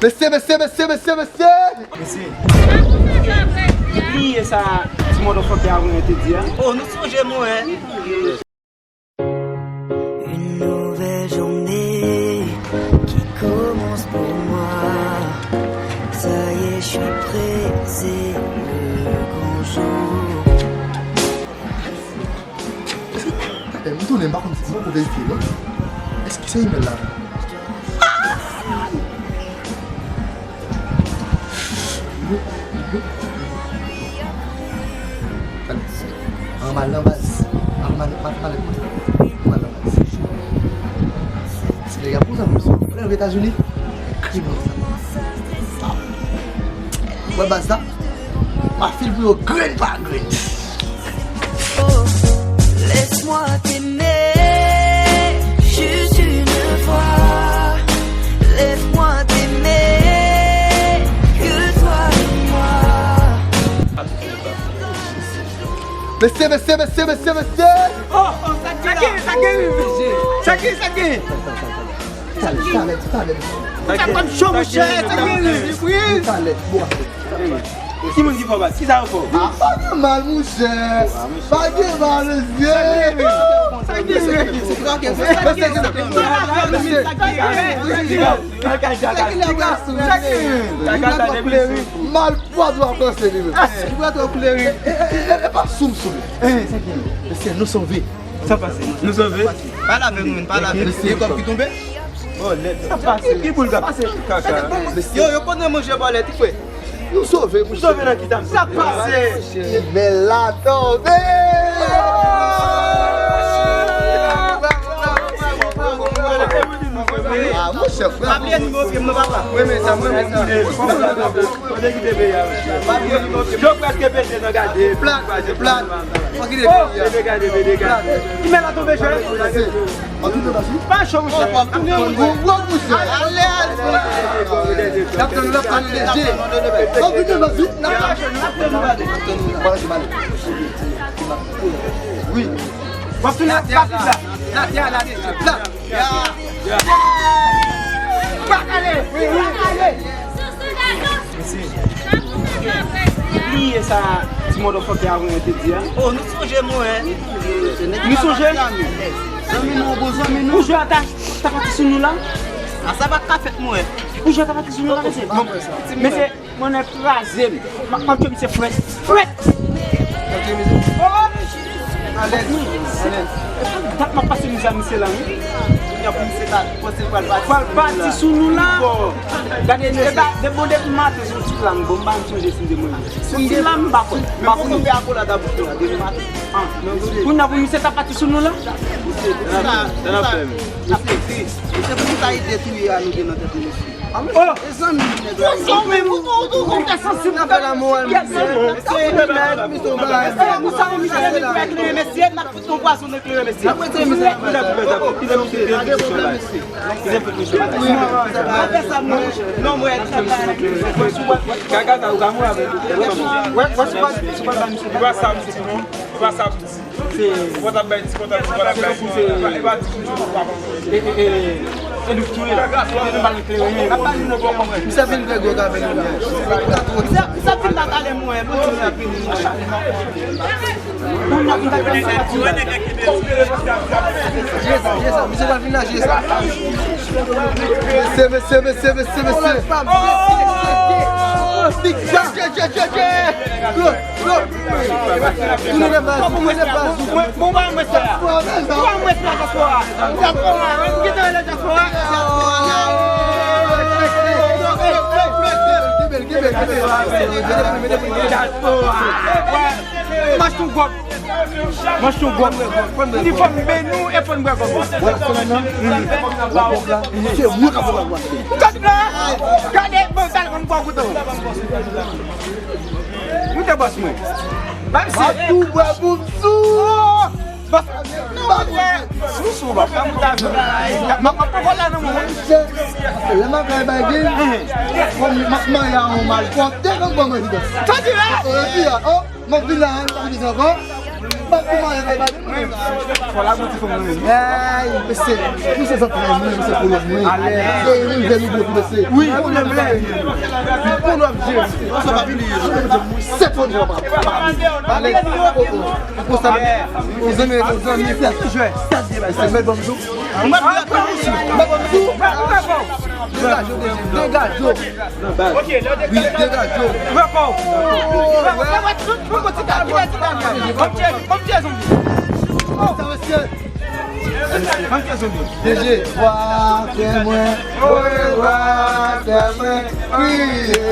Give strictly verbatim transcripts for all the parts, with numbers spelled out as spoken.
Mesye, mesye, mesye, mesye, mesye! Mesye, bliye sa ti motherfucker a mwen te di a. Oh, nou sonje mwen. Une nouvelle journée qui commence pour moi. Ça y est, je suis prêt, c'est le grand jour. Apèl m tounen, m pa konn si se mwen pou verifye non. Èske se imèl la? Talè. An mal nan baz. An mal, mal, mal, mal nan baz. Ti nèg ap kontan mwen sou. Mwen antre Etazini. Krim nan sa. Wè baz la. M a fil pou yo grenn pa grenn. Laisse-moi t'aimer, juste une fois. Laisse-moi t'aimer, que toi et moi. Mesye, mesye, mesye, mesye, mesye! Oh, oh, sa gen, sa gen, sa gen, sa gen. Talè, talè, talè. Sa k ap cho, monchè, sa gen li, wi. Talè, bon. Ki moun ki fò bas? Ki sa yo fò? Ah, pa gen mal, monchè. Pa gen mal, mesye. Sa gen li. Mal pwa dwa panse li menm. Li pa soum soum. Mesye, nou sove. Sa pase? Nou sove? Pale avè nou, men, pale avè nou. Gen kòb ki tonbe? Oh, lèd. Sa pase? Ki boul ka pase? Kaka. Yo, yo konn nan manje bòlèt, wi, frè. Nou sove, nou sove nan ki dam? Sa pase? Bèl la tonbe! Ah, monchè, frè. Pa bliye nimewo pye m non, papa. Mwen men sa, mwen men sa. Kote ki te peye a, mesye? Yo prèske pete nan gade. Plat, plat. Fò ki te peye a. Degade, degade. Ki men la tonbe, jè? An tou de basi? Pa cho, monchè. Gwo, gwo, monchè. Ale, ale. N ap tann, n ap tann leje. An tou de basi? N ap tann, n ap tann. Wi. W ap tounen ak plas la. N ap tounen ak plas la. Ya. Pa kale. Wi, wi, kale. Mesye, bliye sa ti motherfucker a mwen te di a. Oh, nou sonje mwen. Nou sonje? Zanmi nou, bon zanmi nou. Pou jwe a ta, ta pati sou nou la? A sa pa ka fèt mwen. Pou jwe a ta pati sou nou la, mesye. Mesye, mwen nèk kraze m. M ap tchwe misye frèt. Frèt! Ok, mesye. Oh! Alèz, alèz. Dat m ap pase mize a misye la, wi. Kounye a pou misye ta panse l pral pati sou nou la. Pral pati sou nou la. Gade, mesye. E ba, de bon depi maten sou ti flanm, bon, m pa m sonje si m te manje. Sou ti flanm, m pa konn. Men poko fè akolad a bouch nou la, depi maten. Ah. Kounye a pou misye ta pati sou nou la. Misye, sa, sa, sa, se pou sa ide touye a nou gen nan tèt nou, mesye. Oh! Mezanmi, nèg la. Ou menm, ou, ou, ou, ou fè sansib. N ap fè lanmou, mesye. Mesye, nou sa yon misye, nou fè kleren, mesye, n ap fout yon pwazon nan kleren, mesye. N ap retire misye. Ki lè misye te fè sa, mesye? Ki lè misye te fè sa? Kaka sa, ou ka mouri avè l. Wè, wè, sou pa, sou pa misye. Ou pa sa, misye, non? Ou pa sa, misye. Se, ou pa t ap bay ti kontan, ou pa t ap bay. E, e, e, e nou touye la. E nou pa kleren. Misye vin vre gwo ka vin. Misye, misye vin la talè mwen, bon, misye vin. Jeza, jeza, misye pa vin la, jeza. Mesye, mesye, mesye, mesye, mesye. Oh, big shot. Tchè, tchè, tchè, tchè. Tounen nan baz, tounen nan baz. Bon, bon, ba mwen sa. Ba mwen sa, diaspora. Diaspora, ki te rele diaspora? Diaspora. Manch tou gòb. Manch tou gòb. Di fò m beni w e fò n bwè gòb. Gòb la, se mwen k ap bwè gòb la. Gòb la, gade, bon, gade, konn bwè kouto. Ou te bòs mwen. Ba misye. M ap tou bwè pou m sou. Bòs. Non, bòs. Sou, sou, bòs. M ap poko la nan mwen. Lè m ap bay bay gen, m ap mare a yon malpwòpte, konn bwè mwen di bòs. Sa di la? Oh, epi, oh, m ap vin la, m ap vin ankò. Fò la gouti fò mwen. Ay, mesye, mesye zantray mwen, mesye kolon mwen. Ey, mwen vle nou vle mesye. Wi, kolon mwen. Kolon mwen. Se fò nou pa. Alèz. Ou konsa. Ou zanmi, ou zanmi. Mesye, mèt ban m jou. Ou mèt ban m jou. Mèt ban m jou. Degaje w, degaje w. Degaje w. Wi, degaje w. Pran kò w. Pran kò w. Pran kò w, ti dam, ti dam, ti dam. Kòm ti, kòm ti zonbi. Sa mesye. Kòm ti zonbi. D J, wa fè mwen, wa fè mwen kriye.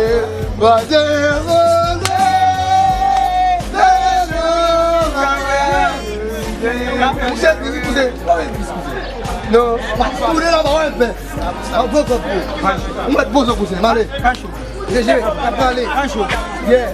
Bondye voye, se nou kanmenm. Mouche, mouche, mouche. Non, tounen la, pa wè fè. An bon kòb pou ou. Ou mèt bon zò kouzen, m ale. Jeje, ap pale. Yeah.